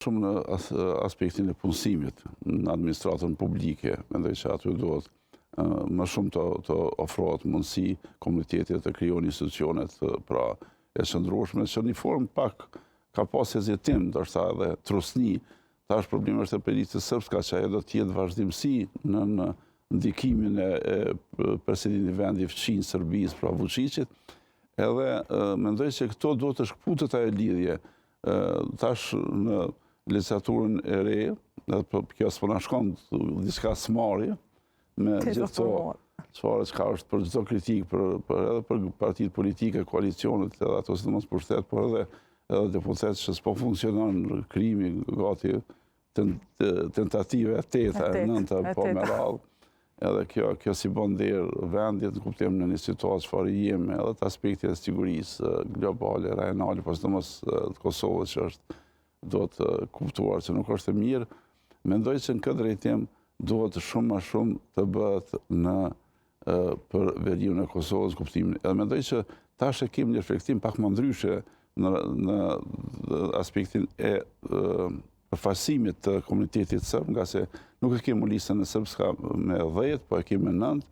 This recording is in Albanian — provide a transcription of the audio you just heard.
Shumë në aspektin e punësimit në administratën publike, mendoj që aty duhet më shumë të, të ofrohet mundësi komunitetit të krijojnë institucionet pra e qëndrueshme, që një formë pak ka pas hezitim, ndoshta edhe trusni. Tash problemi është e Republikës Srpska, që ajo do të jetë vazhdimësi në, në ndikimin e, e presidentit vendit fqinj Serbisë, pra Vučićit, edhe mendoj që këto duhet të shkëputet ajo lidhje. Tash në legjislaturën e re, edhe po, kjo s'po na shkon diçka s'mari, me gjithë këto çfarë çka është për çdo kritikë për, për edhe për partitë politike, koalicionet, edhe ato sidomos pushtet, por edhe edhe deputet që s'po funksionon krimi gati tentative e teta, e nënta, po me radhë. Edhe kjo, kjo s'i bën nder vendit në kuptim në një situatë çfarë jemi, edhe të aspektit e sigurisë globale, rajonale, po sidomos të Kosovës që është duhet kuptuar që nuk është e mirë. Mendoj që në këtë drejtim duhet shumë më shumë të bëhet në për veriun e Kosovës, kuptimin. Edhe mendoj që tash e kemi një reflektim pak më ndryshe në, në aspektin e përfaqësimit të komunitetit sërb, nga se nuk e kemi listën e Srpska me 10, po e kemi me 9.